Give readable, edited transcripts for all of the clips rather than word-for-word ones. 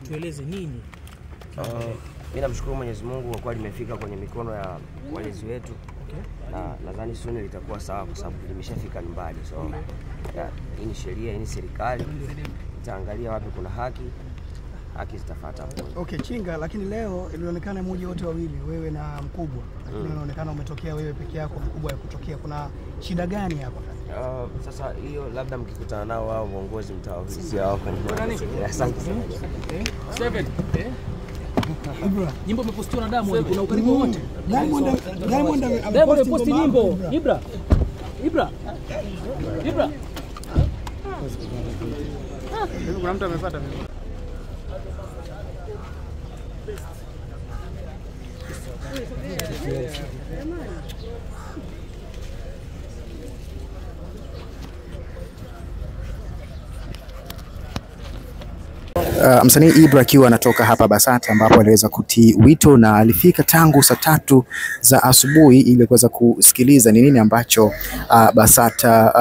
Utueleze nini? Mimi namshukuru Mwenyezi Mungu kwa kuwa limefika kwenye mikono ya walezi wetu. Okay. Na nadhani soon litakuwa sawa kwa sababu limeshafika nyumbani. So hii ni sheria, hii ni serikali. Itaangalia wapi kuna haki, haki zitafuata hapo. Okay, Chinga, lakini leo ilionekana mmoja wote wawili, wewe na Mkubwa. Lakini inaonekana umetokea wewe peke yako, Mkubwa yakutokea. Kuna shida gani hapa? Sasa hiyo labda mkikutana nao wao viongozi mtawaulizia wao kwa nini. Asante sana. 7. Ibra, nyimbo imepostiwa na Diamond, kuna ukaribu wote. Diamond ameposti nyimbo. Ibra. Ibra. Ibra. Kuna mtu amepata. Msanii Ibra akiwa anatoka hapa BASATA ambapo aliweza kutii wito na alifika tangu saa 3 za asubuhi ili kuweza kusikiliza ni nini ambacho BASATA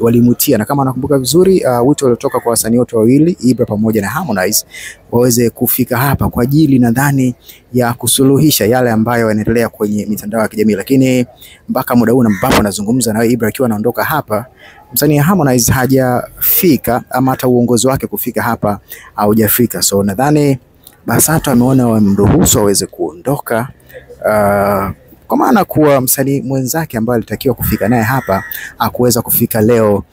walimutia. Na kama nakumbuka vizuri, wito uliotoka kwa wasanii wote wawili Ibra pamoja na Harmonize waweze kufika hapa kwa ajili nadhani ya kusuluhisha yale ambayo yanaendelea kwenye mitandao ya kijamii. Lakini mpaka muda huu ambapo nazungumza na Ibra akiwa anaondoka hapa, msanii Harmonize hajafika ama hata uongozi wake kufika hapa haujafika. So nadhani BASATA ameona wamruhusu aweze kuondoka, kwa maana kuwa msanii mwenzake ambaye alitakiwa kufika naye hapa hakuweza kufika leo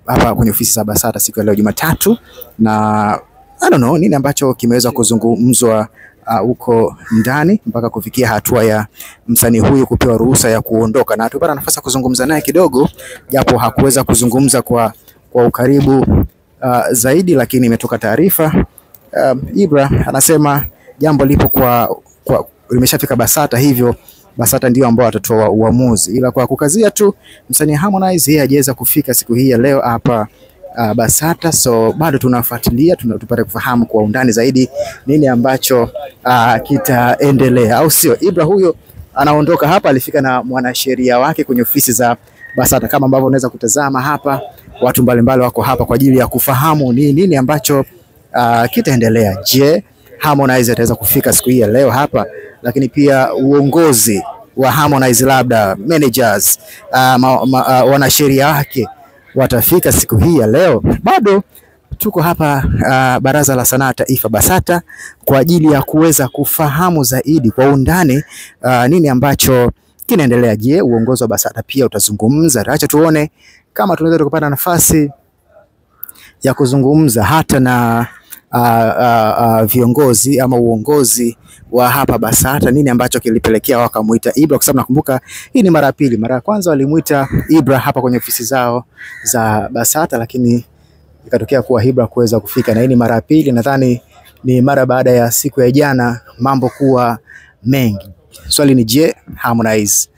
hapa kwenye ofisi za BASATA siku ya leo Jumatatu. Na I don't know nini ambacho kimeweza kuzungumzwa huko ndani mpaka kufikia hatua ya msanii huyu kupewa ruhusa ya kuondoka. Na tupata nafasi kuzungumza naye kidogo, japo hakuweza kuzungumza kwa ukaribu zaidi, lakini imetoka taarifa. Ibra anasema jambo lipo kwa limeshafika BASATA, hivyo BASATA ndio ambao watatoa uamuzi. Ila kwa kukazia tu, msanii Harmonize yeye hajaweza kufika siku hii ya leo hapa BASATA. So bado tunafuatilia, tupate kufahamu kwa undani zaidi nini ambacho kitaendelea, au sio? Ibra huyo anaondoka hapa, alifika na mwanasheria wake kwenye ofisi za BASATA. Kama ambavyo unaweza kutazama hapa, watu mbalimbali wako hapa kwa ajili ya kufahamu ni nini ambacho kitaendelea. Je, Harmonize ataweza kufika siku hii ya leo hapa? Lakini pia uongozi wa Harmonize, labda managers, wanasheria wake watafika siku hii ya leo. Bado tuko hapa Baraza la Sanaa Taifa BASATA kwa ajili ya kuweza kufahamu zaidi kwa undani nini ambacho kinaendelea. Je, uongozi wa BASATA pia utazungumza? Acha tuone kama tunaweza tukapata nafasi ya kuzungumza hata na viongozi ama uongozi wa hapa BASATA, nini ambacho kilipelekea wakamuita Ibra, kwa sababu nakumbuka hii ni mara ya pili. Mara ya kwanza walimuita Ibra hapa kwenye ofisi zao za BASATA, lakini ikatokea kuwa Ibra kuweza kufika, na hii ni mara ya pili. Nadhani ni mara baada ya siku ya jana mambo kuwa mengi. Swali ni je, Harmonize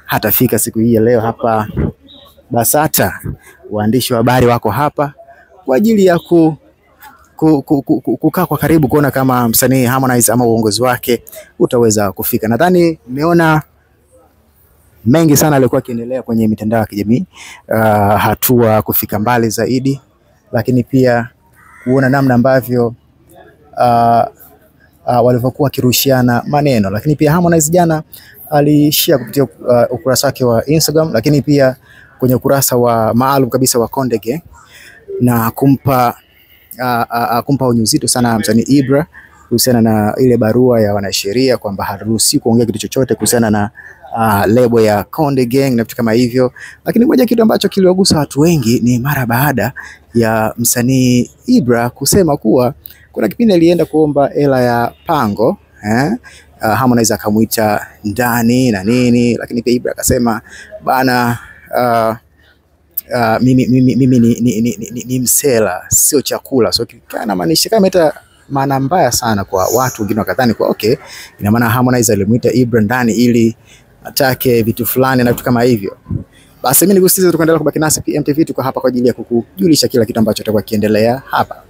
hatafika siku hii ya leo hapa BASATA? Waandishi wa habari wako hapa kwa ajili ya kukaa kwa karibu kuona kama msanii Harmonize ama uongozi wake utaweza kufika. Nadhani nimeona mengi sana alikuwa akiendelea kwenye mitandao ya kijamii, hatua kufika mbali zaidi, lakini pia kuona namna ambavyo walivyokuwa wakirushiana maneno. Lakini pia Harmonize jana alishare kupitia ukurasa wake wa Instagram, lakini pia kwenye ukurasa wa maalum kabisa wa Konde Gang, na kumpa onyo zito sana msanii Ibra kuhusiana na ile barua ya wanasheria kwamba haruhusi kuongea kitu chochote kuhusiana na lebo ya Konde Gang na vitu kama hivyo. Lakini moja kitu ambacho kiliwagusa watu wengi ni mara baada ya msanii Ibra kusema kuwa kuna kipindi alienda kuomba hela ya pango, Harmonize akamuita ndani na nini, lakini pia Ibra akasema bana, mimi ni msela, sio chakula. So kana maanisha kama ita maana mbaya sana kwa watu wengine, wakadhani kwa okay, ina maana Harmonize alimuita Ibra ndani ili atake vitu fulani na vitu kama hivyo. Basi mimi nikusikize, tukaendelea kubaki nasi PMTV, tuko hapa kwa ajili ya kukujulisha kila kitu ambacho kitakuwa kiendelea hapa.